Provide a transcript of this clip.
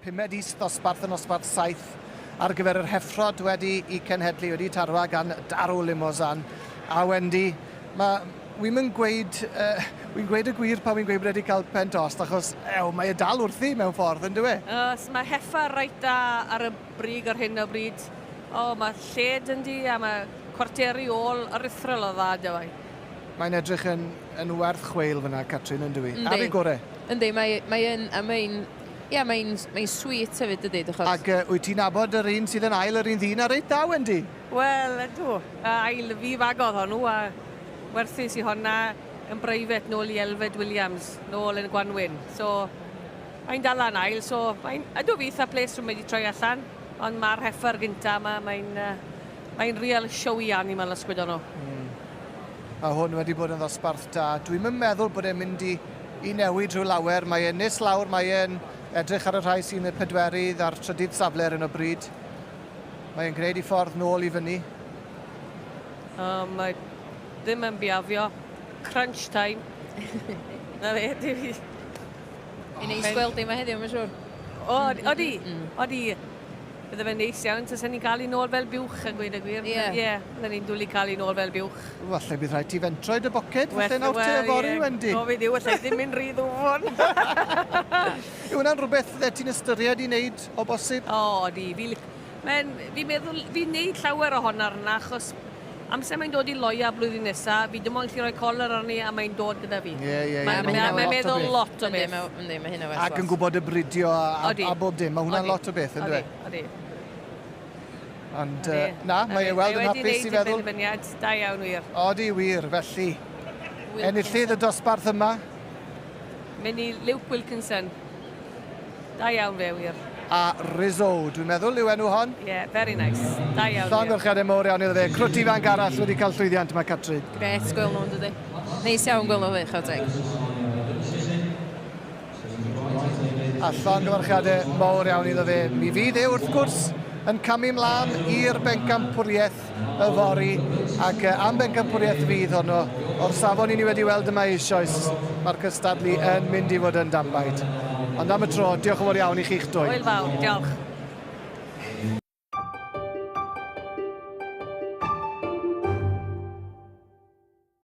Pumed is-ddosbarth yn nosbarth 7 ar gyfer yr heffrod wedi i cenhedlu wedi tarwa gan Darw Limousin. A Wendy, mae wi'm yn gweud, uh, wi'n gweud y gwir pan wi'n gweud bod wedi cael pen tost, achos ew, mae e dal wrthi mewn ffordd, yn dyw e? Os mae heffa reit da ar y brig ar hyn o bryd. O, mae lled yn di a mae cwarteri ôl aruthrol o dda, dyw e. Mae'n edrych yn, yn werth chweil fyna, Catrin, yn dyw i? Ar ei gore. Yndi, mae, mae yn, a mae'n, ia, mae'n, mae'n sweet hefyd, dydy, dych Ac uh, wyt ti'n nabod yr un sydd yn ail yr un ddyn a reit da, Wendy? Wel, ydw. Ail fi fagodd honnw, a werthus i honna yn breifat nôl i Elfed Williams, nôl yn y Gwanwyn. So, mae'n dal yn ail, so mae'n, ydw fi eitha ples rhwng wedi troi allan, ond mae'r heffer gynta yma, mae'n uh, mae'n real showy animal os gwydon nhw. Mm. Mae hwn wedi bod yn ddosbarth da. Dwi'm yn meddwl bod e'n mynd i, i newid rhyw lawer. Mae e'n nes lawr, mae e'n edrych ar y rhai sy'n y pedwerydd a'r trydydd safle ar hyn o bryd. Mae e'n gwneud i ffordd nôl i fyny. O, mae ddim yn biafio. Crunch time. Na fe, di fi. Fi'n neis gweld i yma heddiw, mae'n siŵr. O, odi, odi. Bydde fe'n neis iawn tasen ni'n cael ei nôl fel buwch a gweud y gwir. Ie. Ie, bydden ni'n dwlu cael ei nôl fel buwch. Falle bydd rhaid ti fentro i dy boced, falle nawr te yfory, Wendy. Gofid yw, allai ddim mynd rhy ddwfn. Yw hwnna'n rhywbeth fydde ti'n ystyried i wneud o bosib? O, odi. Fi, mae'n, fi'n meddwl, fi'n neud llawer ohono arna, achos amser mae'n dod i loia blwyddyn nesa, fi dim ond gallu rhoi coler arni a mae'n dod gyda fi. Ie, ie, ie. Mae'n Mae mae meddwl lot o beth. Yndi, mae hynna werth Ac yn gwybod y bridio a, a, a bob dim. Mae hwnna'n lot o beth, yn dweud? Odi, Ond uh, na, mae e weld yn hapus i feddwl. Wedi gwneud y da iawn wir. Odi wir, felly. Enillydd y dosbarth yma. Mynd i Luke Wilkinson. Da iawn fe, wir. A Rizzo, dwi'n meddwl yw enw hon. Ie, yeah, very nice. Da iawn. Llongyfarchiadau mowr iawn iddo fe. Crwt ifanc arall wedi cael llwyddiant yma, Catrin. Gret gweld nhw'n dydy. Neis iawn gweld nhw fe, chwarae teg. A llongyfarchiadau mowr iawn iddo fe. Mi fydd e wrth gwrs yn camu mlaen i'r bencampwriaeth yfory, ac am bencampwriaeth fydd honno, o'r safon i ni wedi weld yma eisoes, mae'r cystadlu yn mynd i fod yn danbaid. Ond am y tro, diolch yn fawr iawn i chi'ch dwy. Hwyl fawr, diolch.